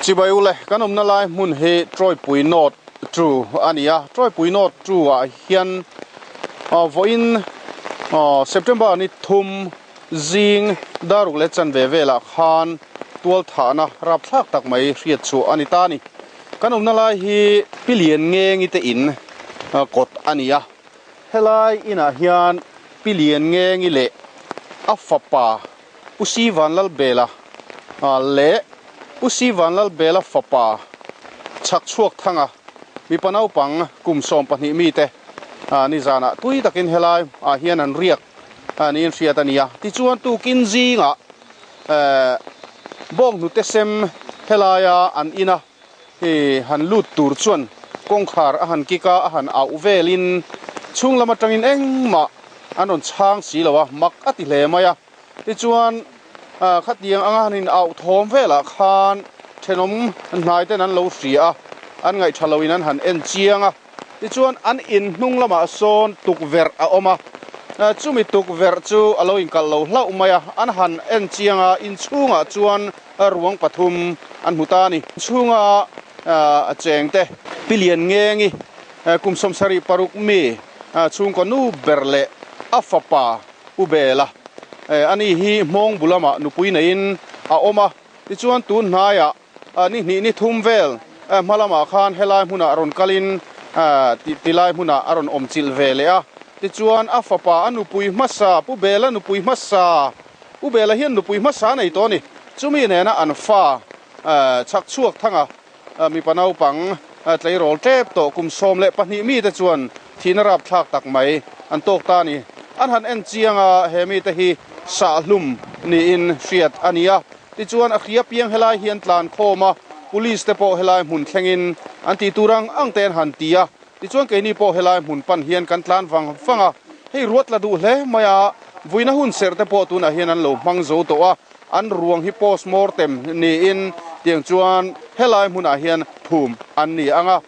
Chibai ule, kan awmna lai hmun hi Troipui North Two a ni a, Troipui North Two ah hian vawiin September ni thum zing daruk leh chanve velah khan tualthahna rapthlak tak mai hriat chhuah a ni ta a ni. Kan awmna lai hi Pilian Ngengi te in kawt a ni a, helai inah hian Pilian Ngengi leh a fapa Pu Si Vanlalbela leh Pu Si Vanlalbela fapa Chhakchhuakthanga mipa naupang kum 12 mite nizanah tui takin helai ah hian an riak niin hriat a ni a. Tichuan tukin zingah bawnghnute sem helaia an ina han lut tur chuan kawngkhar a han kik a, a han auh velin chhung lam atangin engmah an rawn chhang si lo a, mak a ti hle mai a. Tichuan khatiang anga han in auh thawm velah khan thenawm hnai ten an lo hria a, an ngaihtha loin an han en chiang a. Tichuan an in hnung lamah sawn tukverh a awm a, chumi tukverh chu a lo inkalh lo hlauh mai a, an han en chiang a, inchhungah chuan ruang pathum an hmu ta a ni. Inchhunga a cheng te Pi Lian Ngengi kum 76 mi chhungkaw nu ber leh a fapa Pu Bela ani hi hmawng bu lamah nupui neiin a awm a, tichuan tun hnaiah Ni hnih ni thum vel hma lamah khan helai hmunah rawn kalin tilai hmunah a rawn awm chilh ve leh a. Tichuan a fapa a nupui hmasa, Pu Bela nupui hmasa, Pu Bela hian nupui hmasa a nei tawh a ni. Chumi nena an fa chhak chhuak thanga mipa naupang tleirawl tep tawh kum 12 mite chuan thihna rapthlak tak mai an tawk ta a ni. An han en chiang a, he mite hi sahhlum niin hriat a ni a. Tichuan a hria piang helai hi an tlan khawm a, Police te pawh helai hmun thlengin an tih tur ang ang te an han ti a, tichuan keini pawh helai hmun pan hian kan tlan vang vang a, hei ruat la duh hle mai a, vuina hun serh te pawh tunah hian an lo hmang zo tawh a, an ruang hi post mortem niin tiang chuan helai hmunah hian phum an ni ang a,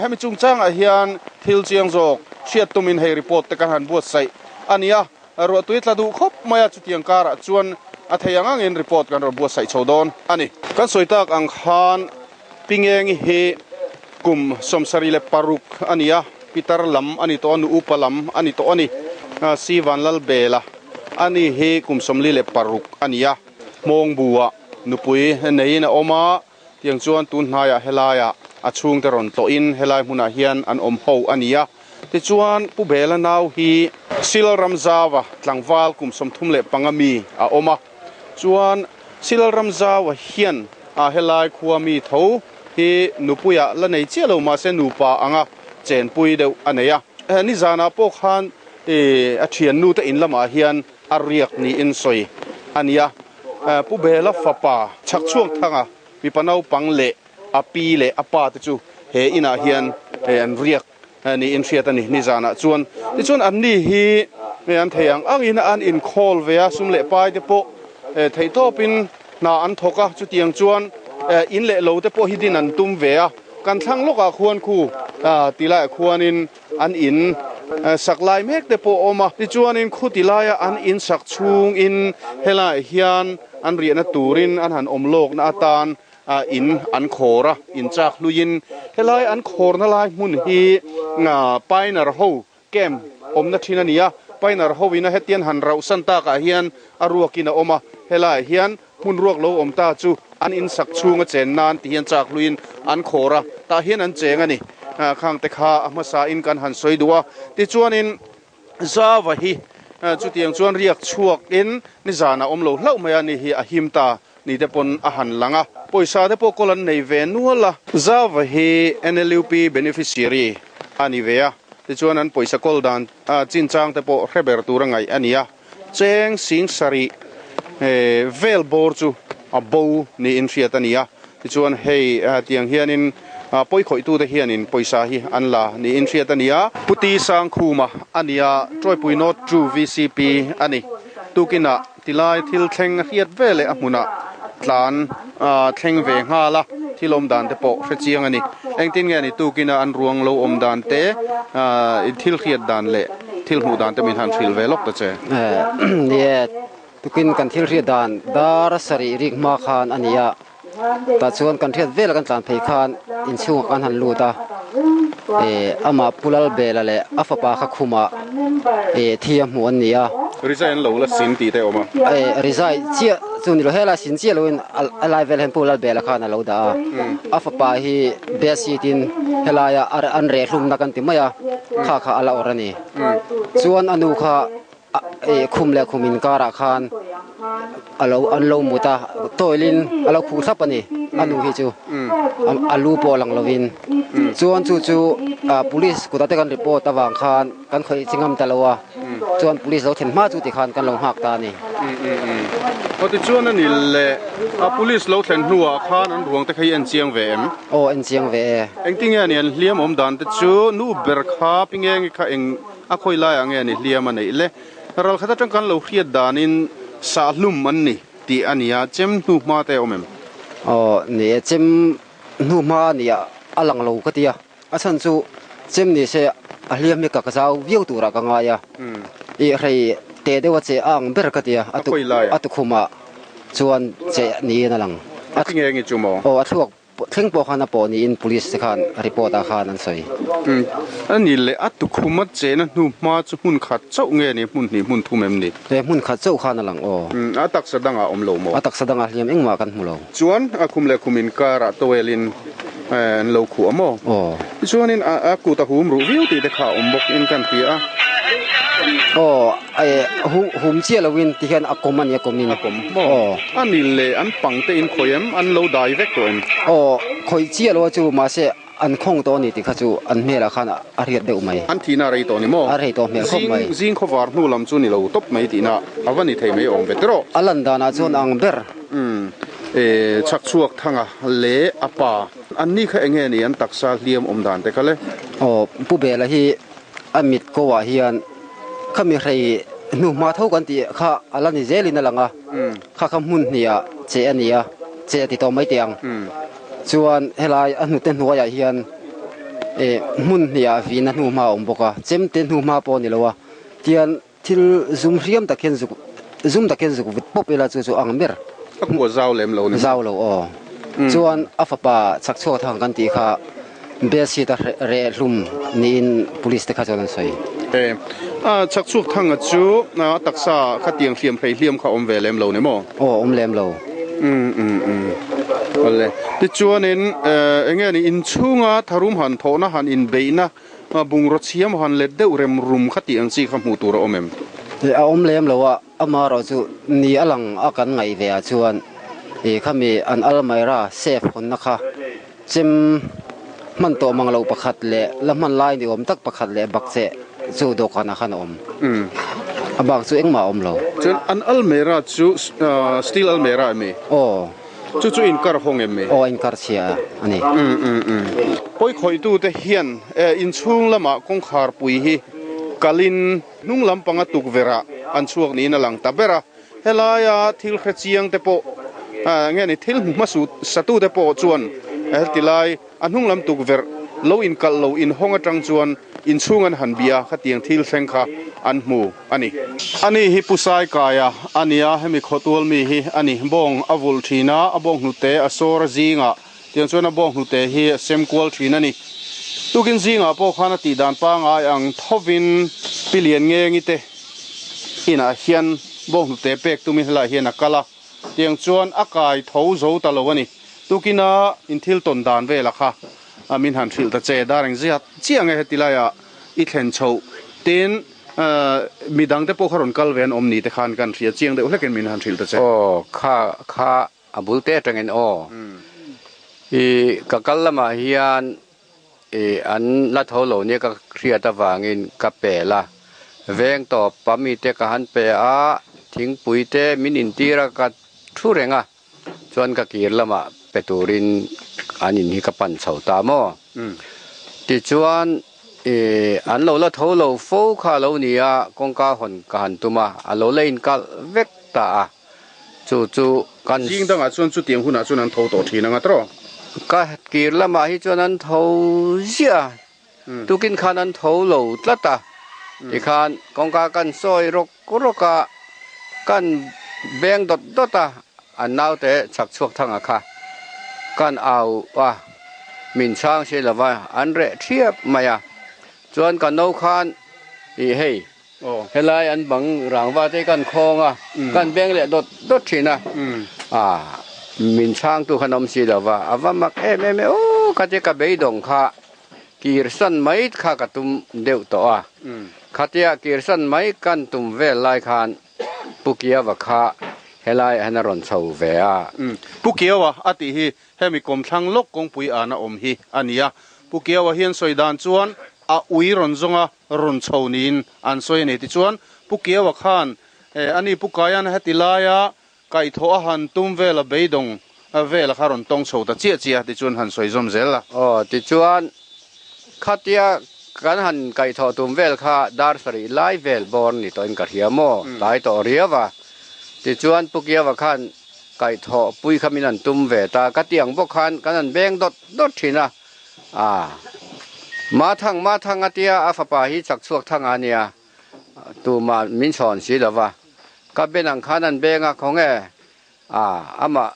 hemi chungchangah hian thil chiang zawk hriat tumin hei report te kan han buatsaih a ni a. Ruahtui tla duh khawp mai a, chutiang karah chuan a thei ang angin report kan rawn buatsaih chho dawn a ni. Kan sawi tak ang khan Pingengi hi kum 76 a ni a, pitar lam a ni tawh a, nu upa lam a ni tawh a ni. Si Vanlalbela a ni hi kum 46 a ni a, Hmawngbu-ah nupui neiin a awm a, tiang chuan tun hnaiah helaiah a chhungte rawn tlawhin helai hmunah hian an awm ho a ni a. Tichuan, Pu Bela nau hi Silal Ramzaua tlangval kum 35 mi a awm a. Chuan, Silal Ramzaua hian a helai khua mi tho hi nupuiah la nei chiah lo mahse nupa anga chenpui deuh a nei a. Nizanah pawh khan a thiannu te in lamah hian a riak niin sawi a ni a. Pu Bela fapa Chhakchhuakthanga mipa naupang leh a pi leh a pa te chu he inah hian an riak niin hriat a ni nizanah chuan. Tichuan anni hi an thei ang angin an inkhawl ve a, sum leh pai te pawh theihtawpin hna an thawk a, chutiang chuan in leh lo te pawh hi din an tum ve a. Kan thlang lawkah khuan khu ti laiah khuanin an in sak lai mek te pawh a awm a, tichuanin khu ti laia an in sak chhungin helaiah hian an riahna turin an han awm lawkna atan In an khawr a, in chak hluiin helai an khawrna lai hmun hi Pioneer ho camp awmna thin a ni a, Pioneer ho ina hetian han rauhsan takah hian a ruakin a awm a, helaiah hian hmun ruak lo awm ta chu an in sak chhunga chen nan ti hian chak hluiin an khawr a, tah hian an cheng a ni. Khang te kha a hmasa in kan han sawi duh a, tichuanin Zava hi chutiang chuan riak chhuakin nizanah awm lo hlauh mai a, ni hi a him ta ni te pawn a han lang a, pawisa te pawh kawl an nei ve nual a. Zava hi NLUP beneficiary a ni ve a, tichuan an pawisa kawl dan chinchang te pawh hre ber tur a ngaih a ni a, cheng sing sarih vel bawr chu a bo niin hriat a ni a, tichuan hei tiang hianin pawikhawih tute hianin pawisa hi an la niin hriat a ni a. Puti Sangkhuma a ni a, Tawipui North 2 VCP a ni. Tukinah Tilai thil thleng a hriat ve leh a hmunah tlan thleng ve nghal a, thil awm dan te pawh hre chiang a ni. Engtin nge ni tukina an ruang lo awm dan te, thil hriat dan leh thil hmuh dan te min han hrilh ve lawk ta che. Ni e, tukin kan thil hriat dan dar sarih rik hma khan a ni a. Tah chuan kan hriat vel a kan tlan phei khan inchhungah kan han lut a, eh amah Pu Lalbela leh a fapa kha khumah eh thi a hmuh an ni a. Rizai an lo la sin tih te a awm a. Eh rizai chiah chu ni lo, helai sin chiah loin a lai vel hian Pu Lalbela khan a lo dah a. A fapa hi bed sheet in helaia an reh hlumna kan ti mai a, kha kha a la awrh a ni. Chuan a nu kha Khum leh khum inkarah khan a lo an lo mut a, tawilin a lo khuh thlap a ni a nu hi chu a lu pawh lang lovin. Chuan chu chu police kutah te kan report avang khan kan khawih chi ngam ta lo a, chuan police lo thlen hma chu tikhan kan lo nghak ta a ni. Aw tichuan a ni le, police lo thlen hnuah khan an ruang te kha hi en chiang ve em? Aw en chiang ve e. Engtinge a ni an hliam awm dan te chu nu ber kha Pingenge kha eng A khawi laiah nge ni hliam a neih le? Ral khat atang kan lo hriat danin sah hlum an ni tih a ni a, chem hnu hma te a awm em? Aw ni e, chem hnu hma a nih a lang lo ka ti a, a chhan chu chem ni se a hliam hi ka ka zau viau turah ka ngai a, i hrei teh deuh a che a ang ber ka ti a, a tukhumah chuan che niin a lang. A ti nge nge chu maw? Aw a thluak Thleng pawh khan a pawh niin Police te khan report ah khan an sawi. A ni leh a tukhum a chehna hnu hma chu hmun khat chauh nge ni hmun hnih hmun thum em ni? He hmun khat chauh khan a lang aw. A taksa dangah awm lo maw? A taksa dangah hliam engmah kan hmu lo. Chuan a khum leh khum inkarah towel in an lo khuh a maw? Aw. Tichuanin a kut a hum ruh viau tih te kha a awm bawk in kan hria a. Aw. Hum chiah loin ti hian a kawm a ni a kawmin. A kawm maw? A ni le an pang te in khawih em? An lo dai vek tawh em? Aw, khawih chiah lo a chu mahse an khawng tawh a ni tih kha chu an hmelah khan a riat deuh mai. An thihna a rei tawh a ni maw? A rei tawh hmel khawp mai. Zing zing khawvar hnu lam chu ni lo tawp mai tihna a va ni thei mai awm ve tawh. A lan danah chuan ang ber. Umm, e chhak chhuak thanga le a pa. An ni kha enge ni an taksa hliam awm dan te kha le? Aw, Pu Bela hi A mit ko ah hian khami hrei hnu hma tho kan tih kha a la ni zelin a lang a, kha kha hmun hnih ah che a ni a, che a ti tawh mai teh ang. Chuan helai a hnute hnuaiah hian eh hmun hnih ah vin a hnu hma a awm bawk a, chemte hnu hma pawh a ni lo a, tian Thil zum hriam tak hian zuk zum tak hian zuk vut pawp ila chu chu ang ber. A kua zau lem lo ni. Zau lo aw. Chuan a fapa chhak chhuak thang kan tih kha bel seat a reh hlum niin police te kha chuan an sawi. E, a chhak chhuak thanga chu a taksa khatiang hriam hrei hliam kha awm ve lem lo ni maw? Aw awm lem lo. Um um um. Awle. Tichuanin enge ni inchhunga tharum han thawhna han inbeihna Bungraw chhiam han let deuh rem rum kha tih ang chi kha hmuh tur a awm em? A awm lem lo a, amaherawh chu ni a lang a kan ngaih ve ah chuan ih khami an almaira safe hawnna kha chem hman tawh mang loh pakhat leh la hman lai ni awm tak pakhat leh bakcheh chu dawhkanah khan a awm. A bak chu engmah a awm lo. Chuan an almaira chu steel almaira em ni? Aw. Chu chu inkar hawng em ni? Aw, inkar chhia a ni. Umm umm umm. Pawikhawitute hian inchhung lamah kawngkhar pui hi kalin hnung lampanga tukverhah an chhuak niin a lang ta ber a. Helaia thil hre chiang te pawh nge ni thil hmu hmasu satute pawh chuan heti lai A hnung lam tukverh lo inkalh lo inhawng atang chuan inchhung an han bia a, khatiang thil thleng kha an hmu a ni. Ani hi Pu Saikaia a ni a, hemi khawtual mi hi a ni. Bawng a vulh thin a, a bawng hnute a sawr a zingah tiang chuan a bawng hnute hi a sem kual thin a ni. Tukin zingah pawh khan a tih dan pangai ang thovin Pi Lianngengi te inah hian bawng hnute pek tumin helaiah hian a kal a, tiang chuan a kai tho zo ta lo a ni. Tukina in thil tawn dan vela kha min han hrilh ta che. Dar eng ziat chiah nge heti laiah i thlen chhoh tin midang te pawh kha rawn kal ve an awm ni te khan kan hria chiang deuh hlekin min han hrilh ta che. Aw kha kha a bul te atangin aw i ka kal lamah hian I an la tho lo nia ka hriat avangin ka pel a, veng tawp pa mite ka han pe a, thingpui te min intir a ka thu reng a, chuan ka kir lamah pe turin an in hi ka pan chho ta maw? Tichuan i an lo la tho lo fo kha a lo ni a, kawngka hawn ka han tum a, a lo la inkalh vek ta a. Chu chu kan. Zing dangah chuan chutiang hunah chuan an tho tawh thin ang a tawh. Ka kir lamah hi chuan an tho ziah a, tukin khan an tho lo tlat a, tikhan kawngka kan sawi rawk rawk a, kan beng dawt dawt a, an naute chhak chhuak thanga kha Kan au a, min chhang si lo va, an reh thiap mai a. Chuan ka no khan ih hei, helai an bang rangva te kan khawng a, kan beng leh dawt dawt thin a, ah min chhangtu khan awm si lo va, a va mak em em e aw ka tia ka beidawng kha kirsan mai kha ka tum deuh tawh a, khatia kirsan mai kan tum vel lai khan Pu Kiaua kha helai ah hian a rawn chho ve a. Pu Kiaua a tih hi hemi kawmthlang lawk kawngpui ana awm hi a ni a. Pu Kiaua hian sawi dan chuan a ui rawn zawnga rawn chho niin an sawi a ni. Tichuan Pu Kiaua khan ani Pu Kaian heti laia kaihthawh a han tum vela beidawng vela kha rawn tawng chho ta chiah chiah a tichuan han sawi zawm zel a. Aw tichuan Khatia kan han kaihthawh tum vel kha dar sarih lai vel bawr ni tawhin ka hria maw? Tlai tawh riau a. Tichuan Pu Kiava khan kaihthawh pui kha min han tum ve ta. Ka ti ang bawk khan kan han beng dawt dawt thin a. Aa. Mathang, Mathang a tia a fapa hi chak chhuak thang a nia. Tumah min chhawn si lo va. Ka ben ang khan an beng a, khawnge? Aa. Amah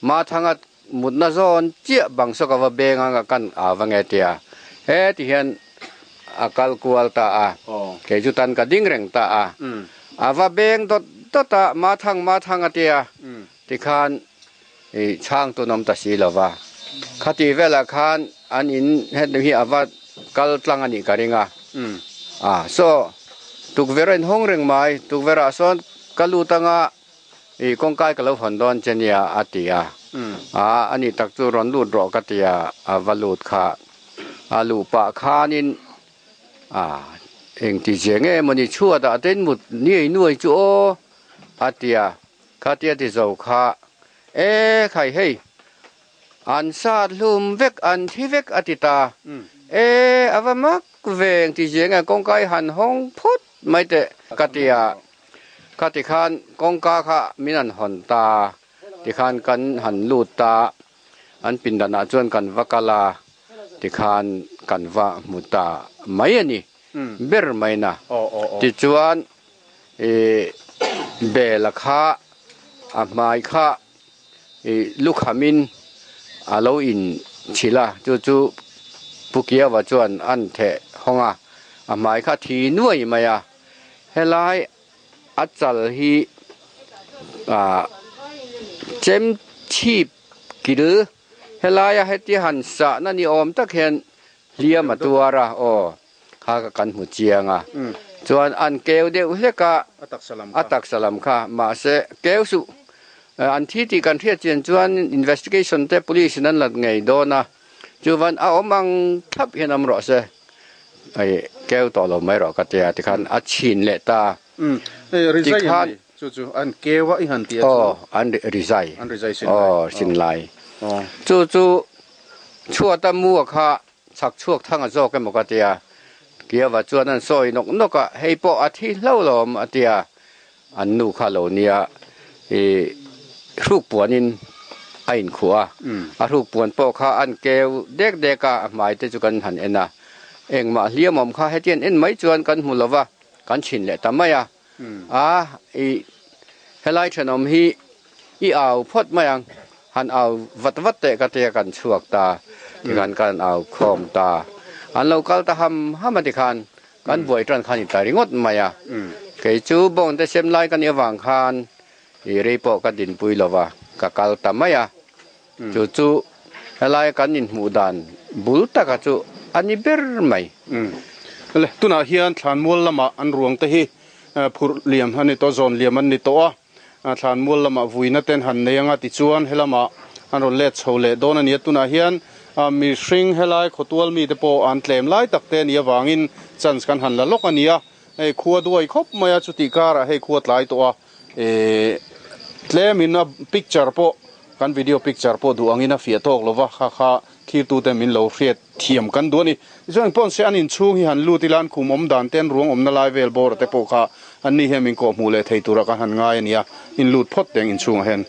Mathanga mutna zawn chiah bang saw ka va beng anga kan au va nge tia he ti hian a kal kual ta a, kei chu tan ka ding reng ta a, a va beng dawt dawt a, Mathang Mathang a tia tikhan i chhang tun awm ta si lo va, khati velah khan an in heti hi a va kal tlang a nih ka ring a, a saw tukverh a inhawng reng mai, tukverh ah sawn ka lut anga. I kawngkai ka lo hawn dawn che nia a ti a. A ani tak chu rawn lut rawh ka ti a, a va lut kha. A luh pah khanin a engti zia nge mawni chhuat ah te in mut niai nuai chu aw a ti a. Khatia ti zo kha e khai hei an sat hlum vek an thi vek a ti ta. E a va mak ve engti zia nge kawngkai han hawng phawt mai teh ka ti a. Kha tikhan kawngka kha min han hawn ta, tikhan kan han lut ta, an pindanah chuan kan va kal a, tikhan kan va hmu ta mai a ni ber mai na. Tichuan ih bela kha a hmai kha ih lukhamin a lo inchhilh a, chu chu Pu Kiava chuan an theh hawng a, a hmai kha thi nuai mai a. Helai a chal hi ah chem chhip kil helaia heti han sahna ni awm tak hian hliam a tuar a aw kha kan hmu chiang a chuan an keu deuh hlek a a taksa lam kha mahse keu suh an thi tih kan hriat chian chuan investigation te police in an la ngei dawn a. Chuvan a awm ang thlap hian awm rawh se, hei keu tawh lo mai rawh ka tia tikhan a chhin leh ta. Umm hei rizai an ni chu chu an keu a i han tia chu. Aw an rizai. An rizai sin lai. Aw sin lai. Chu chu chhuata mu a kha chhak chhuak thang a zawk emaw ka tia Kiava chuan an sawi nawk nawk a hei pawh a thi hlo lo awm a tia An nu kha lo nia i hruk puanin a inkhuh a, a hruk puan pawh kha an keu dek dek a, a hmai te chu kan han en a, engmah hliam awm kha hetiang en mai chuan kan hmu lo va, kan chhin leh ta mai a, a i helai thenawm hi i au phawt mai ang, han au vat vat teh ka tia kan chhuak ta, tikhan kan au khawm ta, an lo kal ta ham ham a tikhan Kan buai tan khan i ta ringawt mai a, kei chu bawng te sem lai ka nih avang khan i rei pawh ka dinpui lo va, ka kal ta mai a. Chu chu helai kan inhmuh dan bul taka chu a ni ber mai. Le, tunah hian Thlanmual lamah an ruang te hi phurh liam a ni tawh, zawn liam an ni tawh a. Thlanmual lamah vuina ten han nei anga tichuan helamah an rawn let chho leh dawn a ni a, tunah hian mihring helai khawtual mite pawh an tlem lai tak te a nih avangin chance kan han la lawk a ni a, hei khua duai khawp mai a, chutih karah hei khua tlai tawh a, ih tlemin a picture pawh kan video picture pawh duh angin a fiah tawk lova kha kha thlirtute min lo hriat thiam kan duh a ni. Tichuan engpawh se an inchhung hi han lut ila an khum awm dan te an ruang awmna lai vel bawr te pawh kha an ni hian min kawhhmuh leh thei tura kan han ngai a nia, in lut phawt teng inchhungah hian.